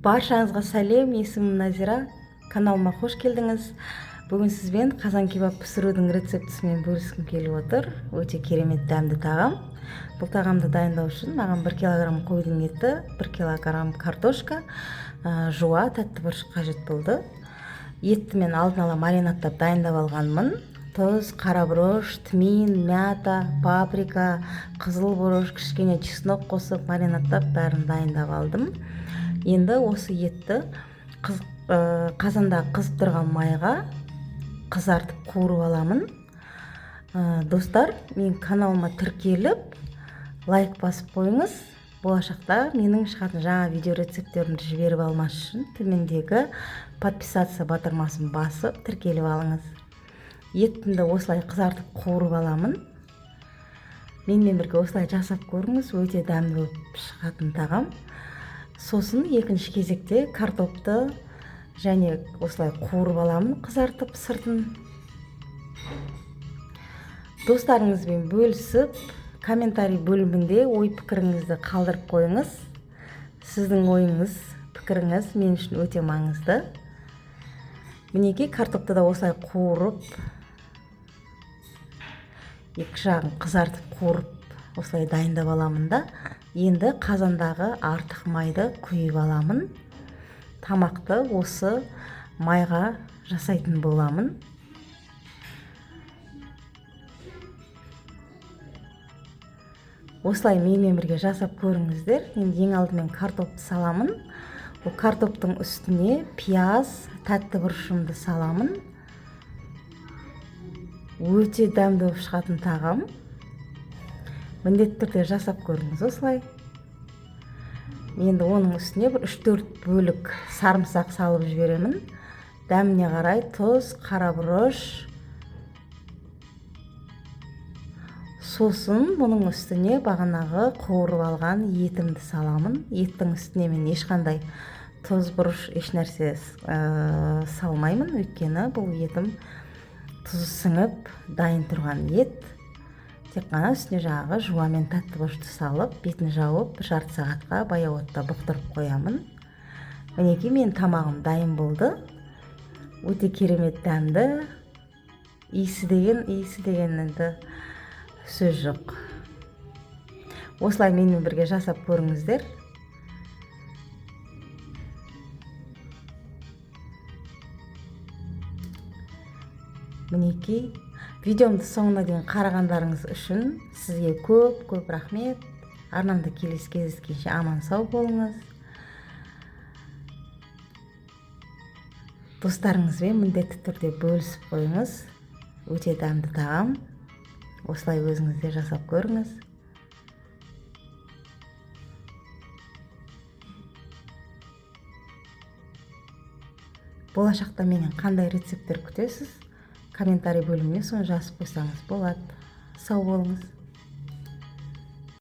Баршаңызға сәлем, есімім Назира. Каналыма қош келдіңіз. Бүгін сізбен қазан кебаб пісірудің рецептісімен бөліскім келіп отыр. Өте керемет дәмді тағам. Бұл тағамды дайындау үшін маған 1 килограмм қойдың еті, 1 килограмм картошка, жуа, тәтті бұрыш қажет болды. Етті мен алдын ала маринадтап дайындап алғанмын. Тұз, қара бұрыш, тмин, мята, паприка, қызыл бұрыш, кішкене чеснок қосып маринадтап бәрін дайындап алдым. Енді осы етті қазанда қызып тұрған майға қызартып қуырып аламын. Достар, мен каналыма тіркеліп, лайк басып қойыңыз. Болашақта менің шығатын жаңа видео рецепттерімді жіберіп алмас үшін төмендегі подписаться батырмасын басып тіркеліп алыңыз. Етімді осылай қызартып қуырып аламын. Менімен бірге осылай жасап көріңіз, өте дәмді болып шығатын тағам. Сосын екінші кезекте картопты және осылай қуырып аламын, қызартып сыртын. Достарыңызбен бөлісіп, комментарий бөлімінде ой пікіріңізді қалдырып қойыңыз. Сіздің ойыңыз, пікіріңіз мен үшін өте маңызды. Мінекей, картопты да осылай қуырып, екі жағын қызартып қуырып осылай дайындап аламын да, енді қазандағы артық майды құйып аламын. Тамақты осы майға жасайтын боламын. Осылай менімен бірге жасап көріңіздер. Енді ең алдымен картопты саламын. Ол картоптың үстіне пияз, тәтті бұрышымды саламын. Өте дәмді болып шығатын тағам. Міндетті түрде жасап көріңіз осылай. Енді оның үстіне бір 3-4 бөлік сарымсақ салып жіберемін. Дәміне қарай тұз, қара бұрыш. Сосын бұның үстіне бағанағы қуырып алған етімді саламын. Еттің үстіне мен ешқандай тұз, бұрыш, ешнәрсе салмаймын, өйткені бұл етім тұзы сіңіп дайын тұрған ет. Тек қана үстіне жаңағы жуа мен тәтті бұрышты салып, бетін жауып, жарты сағатқа баяу отта бұқтырып қоямын. Мінекей, менің тамағым дайын болды. Өте керемет дәмді. Иісі деген енді сөз жоқ. Осылай менімен бірге жасап көріңіздер. Мінекей, видеомды соңына дейін қарағандарыңыз үшін сізге көп-көп рахмет. Арнамда келесі кездескенше аман сау болыңыз. Достарыңызбен міндетті түрде бөлісіп қойыңыз. Өте дәмді тағам. Осылай өзіңіз де жасап көріңіз. Болашақта менен қандай рецепттер күтесіз? Комментарий бөліміне соны жазып қойсаңыз болады. Сау болыңыз.